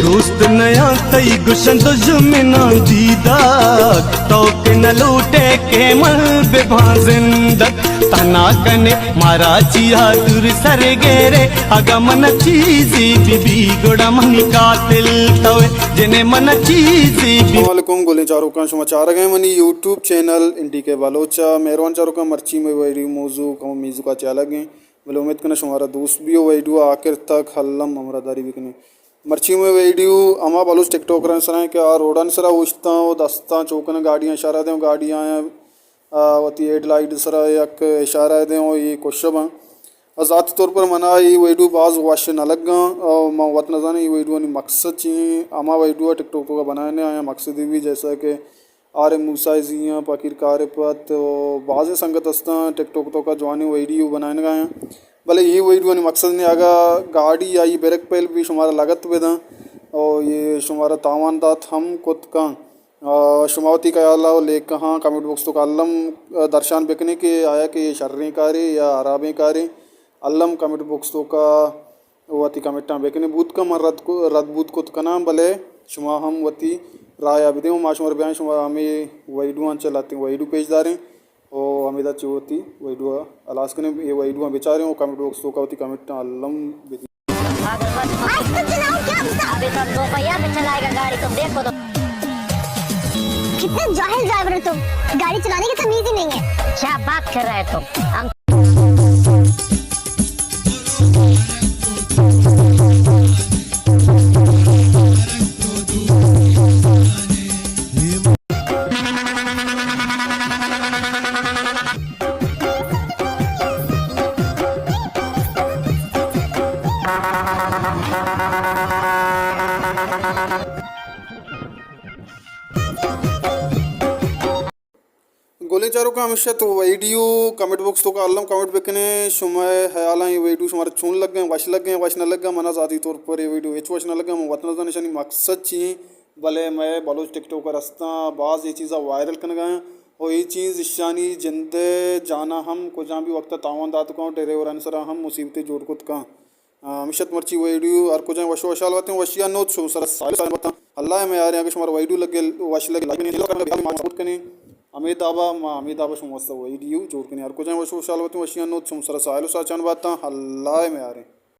دوست نیاں تئی گشن دژمناں دیدگ، تو کہ نہ لوٹے کہ من بباں زندگ۔ تہنا کنے مارا چیا دور سر گیرے، اگاں من چیزی بی بی گڑا منی قاتل توے، جنے من چیزی بی۔ السلام علیکم گلیں چاروکاں، شما چارگ ءَ منی یوٹیوب چینل این ڈی کے بلوچ ءَ۔ مہروان چاروکاں، مرچی مئے ویڈیو موضوع کمو میوزک ءَ چہ الگ ایں، بلے امید کناں شمارا دوست بی ءُ ویڈیو آخر تک الم ہمراہ داری بکنے۔ مرچی مئے ویڈیو ہما بلوچ ٹک ٹاکرانی سرا ایں کہ آ روڈانی سرا اوشتاں ءُ دستاں چو کناں، گاڑیاں اشارہ دیں ءُ گاڑیاں آیاں، آ، وتی ہیڈ لائٹ سرا یک اشارہ دیں ءُ اے کشگ باں۔ ذاتی طور پر منا اے ویڈیو باز وش نہ لگاں ءُ من وت نہ زاناں اے ویڈیوانی مقصد چی ایں۔ ہما ویڈیو ٹک ٹاک توکا بنائینے آیاں مقصد اے بی جیسا کہ آر ایم موسیٰ زی آں، فقیر کارپت ءُ بازیں سنگت ہستاں، ٹک ٹاک توکا جوانیں ویڈیو بنائینگا آں۔ بلے اے ویڈیوانی مقصد نے اگاں گاڑی آئی بریک پیل بی شمارا لگت بداں ءُ اے شمارا تاوان دات ہم کت کن۔ آ، شما وتی خیال ءُ لیکہاں کمنٹ باکس توکا الم درشان بکنے کہ آیا کہ اے شریں کارے یا ہرابیں کارے، الم کمنٹ باکس توکا وتی کمنٹاں بکنے۔ بوت کن من رد کو-، رد بوت کت کناں، بلے شما ہم وتی رائے ءَ بدے ءُ ما شمارا بیاں شما ہمے ویڈیواں چہ لہتیں ویڈیو پیش داریں ءُ ہمیدا چہ وتی ویڈیو ءَ ہلاس کنیں۔ اے ویڈیواں بچاریں ءُ کمنٹ باکس توکا وتی کمنٹاں الم بدے۔ آج تک چلاؤ کیا گھسا؟ ابھی تو دو پہیا سے چلائے گا گاڑی، تو دیکھو تو۔ کتنے جاہل ڈرائیور ہو تم، گاڑی چلانے کی تمیز ہی نہیں ہے۔ کیا بات کر رہے ہو تم؟ ہم گلیں چاروکاں، ہمیشہ تو ویڈیو کمنٹ باکس توکا الم کمنٹ بکنے، شمئے خیالاں اے ویڈیو شمارا چون لگیں، وش لگیں، وش نہ لگیں۔ منا ذاتی طور پر اے ویڈیو ہچ وش نہ لگیں، من وت نہ زاناں اشانی مقصد چی ایں، بلے مئے بلوچ ٹک ٹاکر ہستاں، باز اے چیزا وائرل کنگا ایں ءُ اے چیز اشانی جندے جانا ہم کجام بھی وقتا تاوان دات کن، ڈرائیورانی سرا ہم مصیبتے جوڑ کت کن۔ آ، ہمیشہ مرچی ویڈیو ہر کجا وش وشحال باتیں، وشی ءَ نوت شما سرا ساہیل ساچان باتاں۔ اللہ ءِ میاریں، اگہ شمارا ویڈیو لگے، وش لگے، لائک کنیں، شیئر کنیں، ما سپورٹ کنیں۔ ہمے دابا، ما ہمے دابا شما واسطہ ویڈیو جوڑ کنیں۔ ہر کجا وش وشحال باتیں، وشی ءَ نوت شما سرا ساہیل ساچان باتاں۔ اللہ ءِ میاریں۔